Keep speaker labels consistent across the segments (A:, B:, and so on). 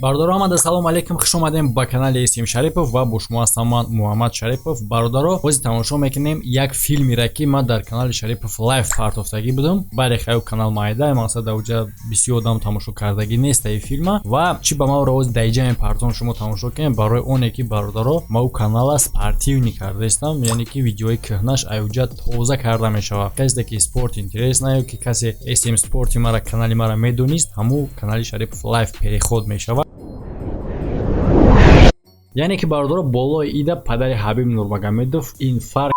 A: Бародаро, ҳамада салом алейкум, хуш омадем ба канали Исм Шарипов ва бо шумо ҳастам ман, Муҳаммад Шарипов. Бародаро, ҳозир тамошо мекунем як филмеро, ки ман дар канали Шарипов Лайф партофтагӣ будам. Бале, хаю канал майда, мақсад дар уҷа бисёр одам тамошо кардагӣ нест ин филма. Ва чӣ ба ман ҳозир дар иҷа мепартом, шумо тамошо кунем, барои оне ки, бародаро, ма ӯ канала спортивный кардаистам, яъне ки видеои кӯҳнаш аюҷа тоза карда мешавад. Касе ки спорт интерес на ё ки касе СМ Спорти мара, канали мара медонист, ҳамун канали Шарипов Лайф переход мешавад. Яъне ки, бародаро, болои ида падари Ҳабиб Нурмагомедов ин фарқ,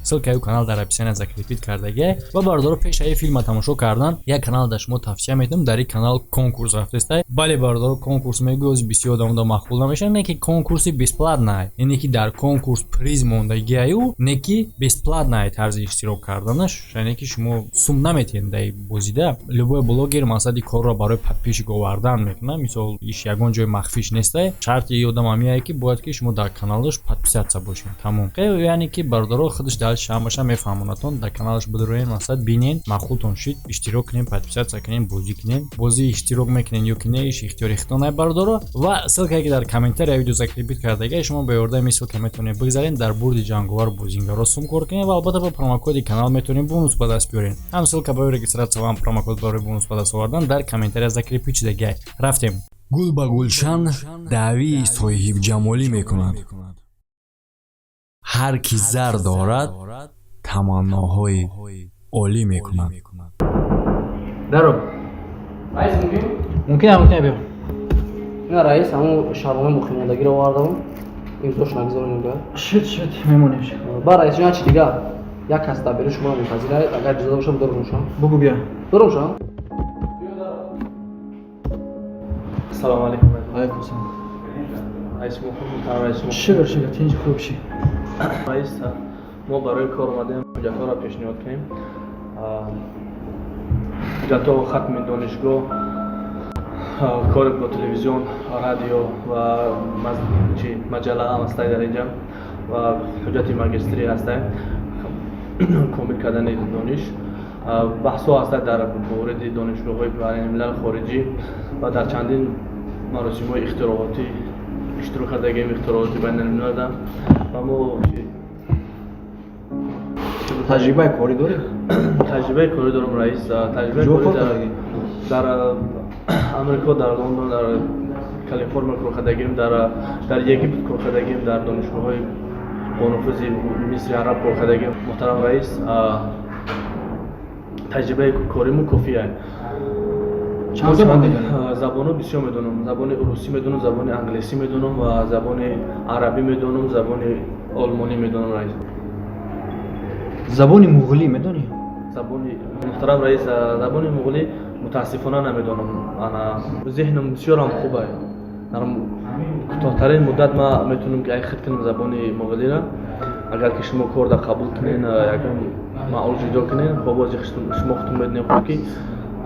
A: ссылкаи канал дар описания закрепить кардагия. Ва, бародаро, пеш аи филма тамошо кардан як канал дар шумо тавсия метавам. Дар ин канал конкурс рафтеста. Бале, бародаро, конкурс мегӯ, бисёр одамода мақбул намешавад, не ки конкурси бесплатный, яъне ки дар конкурс приз мондагиаю, не ки бесплатный тарзи иштирок карданаш, яъне ки шумо сум наметиҳед дар бозида. Любой блогер мақсади корро барои подписчик овардан мекунад. Мисол, иш ягон ҷои махфиш неста. Шарти и одам ҳамияе, ки бояд ки шумо дар каналаш подписаться бошед, тамом. Яъне ки, бародаро, худаш дальше ҳамаша мефаҳмонатон. Дар каналаш бидроен, мақсад бинен, маъқултон шид, иштирок кунем, подписаться кунем, бозӣ кунем. Бозӣ иштирок мекунем ё ки не, иш ихтиёри худтон, бародаро. Ва ссылкае ки дар комментария видео закрепить кардага, шумо ба ёрдами ссылка метавонед бигзарен, дар бурди ҷанговар бозингаро сум кор кунед ва албатта бо промокоди канал метавонед бонус ба даст биёред. Ҳам ссылка барои регистрация ва ҳам промокод барои бонус ба даст овардан дар комментария закрепить шудагиай. Рафтем. Гул ба гулшан даъвии соҳибҷамолӣ мекунад, ҳар ки зар дорад, таманноҳои олӣ мекунад. Даро.
B: Раис, мумкин?
A: Мумкин, мумкин, биё.
B: Ина, раис, ҳамун шартномаи боқимондагиро овардам, имзош нагузорем бояд.
A: Шуд, шуд, мемонем.
B: Ба раис ҷон, чи дига як кас дар берун шуморо мунтазирад, агар иҷоза бошад, дорум шам.
A: Бугу, биё.
B: Дорум шам.
C: Салому алейкум.
A: Алейкум салом.
C: Раис, мо хуб, муҳтарам раис, мо.
A: Шукр, шукр, тинҷи, хуб ши.
C: Раис, мо барои кор омадем, ҳуҷҷатҳоро пешниҳод кунем. Ҳуҷҷатҳо: хатми донишгоҳ, кори бо телевизион, радио ва чи маҷалла ҳам ҳастай дар инҷа ва ҳуҷҷати магистрӣ ҳастай, комил кардани дониш, баҳсҳо ҳастай дар мавриди донишгоҳҳои байналмилал, хориҷӣ ва дар чандин маросимҳои ихтироотӣ иштирок кардагием, ихтирооти байналмилалда. Ва мо
D: Таҷрибаи корӣ дорӣ?
C: Таҷрибаи корӣ дорам, раис. Таҷрибаи
D: Ҷо
C: корӣ
D: кор
C: дар
D: кардагӣ?
C: Дар Амрико, дар Лондон, дар Калифорния кор кардагим, дар Египет кор кардагим, дар донишгоҳҳои бонуфузи Мисри Араб кор кардагим. Муҳтарам раис, таҷрибаи кориму кофия.
D: Чанд забон медонӣ?
C: Забонҳо бисёр медонам: забони русӣ медонам, забони англисӣ медонам ва забони арабӣ медонам, забони олмонӣ медонам, раис.
D: Забони муғулӣ медонӣ?
C: Забони, муҳтарам раис, забони муғулӣ мутаассифона намедонам. Ана зеҳнам бисёрам хуб ай, дар кӯтоҳтарин муддат ман метавонам ки ай хит кунам забони муғулиро. Агар ки шумо корда қабул кунен, ягон маош ҷудо кунен, хоб, бози шумо худтон медонед хуб, ки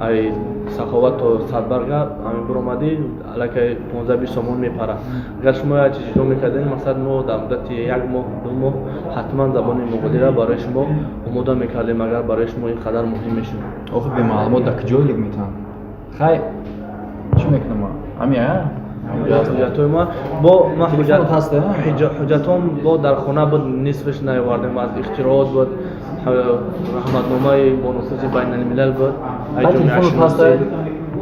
C: ай Саховат то Садбарга ҳамин биромадӣ, аллакай 15-20 сомон мепарад. Агар шумо як чиз ҷудо мекардем, масалан, мо дар муддати як моҳ, 2 моҳ ҳатман забони муғулиро барои шумо омода мекардем, агар барои шумо ин қадар муҳим мешуд.
D: Охир бемаълумот дар куҷо лик метавон? Хай, чӣ мекунам, ҳами а?
C: Ҳуҷҷатҳои ма бо ма.
D: Телефонот ҳаст, а?
C: Ҳуҷҷатҳом бо дар хона буд, нисфаш наовардем. Аз ихтироот буд, раҳматномаи бонуфузи байналмилал буд. Ай
D: Хай, телефонот ҳаст?
C: ҷомеашиносӣ.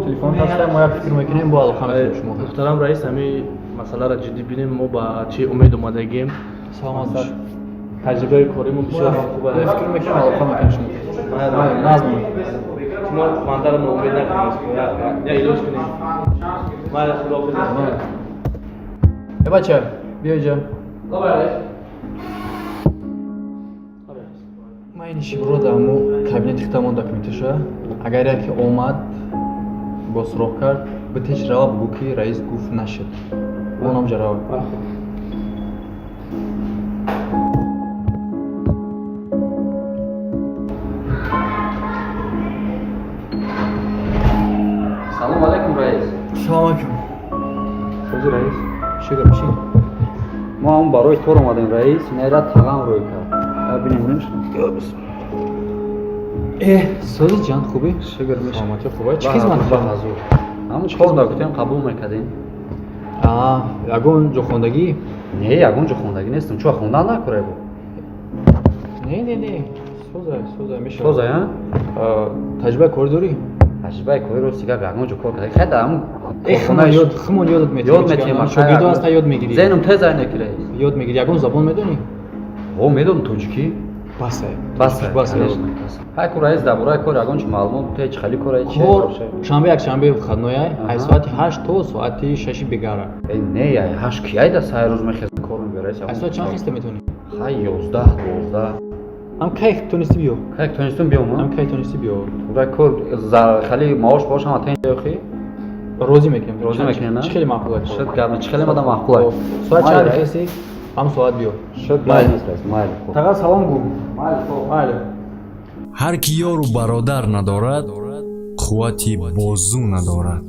D: Телефонот ҳаст, мо як фикр мекунем, бо алоқа мекунем шумо.
C: Муҳтарам раис, ҳамин масъаларо ҷиддӣ бинем, мо ба чӣ умед омадагием.
D: Саломат бош.
C: Таҷрибаи коримон бисёр ҳам хуб
D: Мо
C: аст.
D: фикр мекунем, алоқа мекунем шумо. Назм.
C: Шумо мандаро ноумед накунед, як илоҷ кунем. Майли, худоҳофиз.
D: Э, бача, биё иҷа.
B: Добре, раис.
D: Ман ин шибро дар ҳамо кабинети худамон документаша. Агар яке омад, бо суроғ кард, битеч, рава, бугӯ, ки раис гуфт, нашид. Онам ҷа рава.
B: Салом алейкум, раис.
D: Салом алейкум.
C: Сози, раис?
D: Шукр, бишин.
B: Мо ҳам барои кор омадем, раис. Нера тағам рӯй кард. Бинем.
D: Э, сози, ҷан, хубӣ?
B: Шукр.
D: Саломатӣ хуб? Чӣ хизмат?
B: Ҳазур. Ҳамун кор да гуфтем, қабул мекардем.
D: А, ягон ҷо хондагӣ?
E: Не, ягон ҷо хондагӣ нестам. Чӯ, хондан накора бо?
D: Не, не, не, соза, соза, мешавад.
E: Соза, а?
D: Таҷрибаи корӣ дорӣ?
E: Таҷрибаи корӣ, рости гап, ягон ҷо кор карда. Хай, дар ҳамун
D: Э, хумон ёд, хумон ёдат метиҳем.
E: Ёд метиҳем.
D: Шогирдо ҳаста, ёд мегирӣ.
E: Зеҳнам тез ай неки, раис.
D: Ёд мегирӣ. Ягон забон медонӣ?
E: О, медонам, тоҷикӣ.
D: Басе.
E: Басе.
D: Басе.
E: Ҳай ку, раис, дар бораи кор ягон чи маълумот те, чи хали кора, чи?
D: Кор шанбе, якшанбе выходной ай, ай соати 8 то соати 6 бегара.
E: Э, не, ай 8 ки ай да сай рӯз мехезам, кор мебара, раис.
D: Ай соат чанд хеста метавонӣ?
E: Хай, 11, 12.
D: Ам кай тонистӣ, биё.
E: Кай тонистум, биём.
D: Ам кай тонистӣ, биё.
E: Тура кор хали маош бош ҳама тен охи.
D: Розӣ мекунем.
E: Розӣ мекунем, на?
D: Чӣ хеле маъқул аст?
E: Шуд гап, чӣ хеле мада маъқул аст.
D: Соат чанд хестӣ, ҳам соат биё.
E: Шуд, майли нест, раис, майли, хуб.
D: Тага салом гӯ.
E: Майли, хуб.
D: Майли.
A: Ҳар ки ёру бародар надорад, қуввати бозу надорад.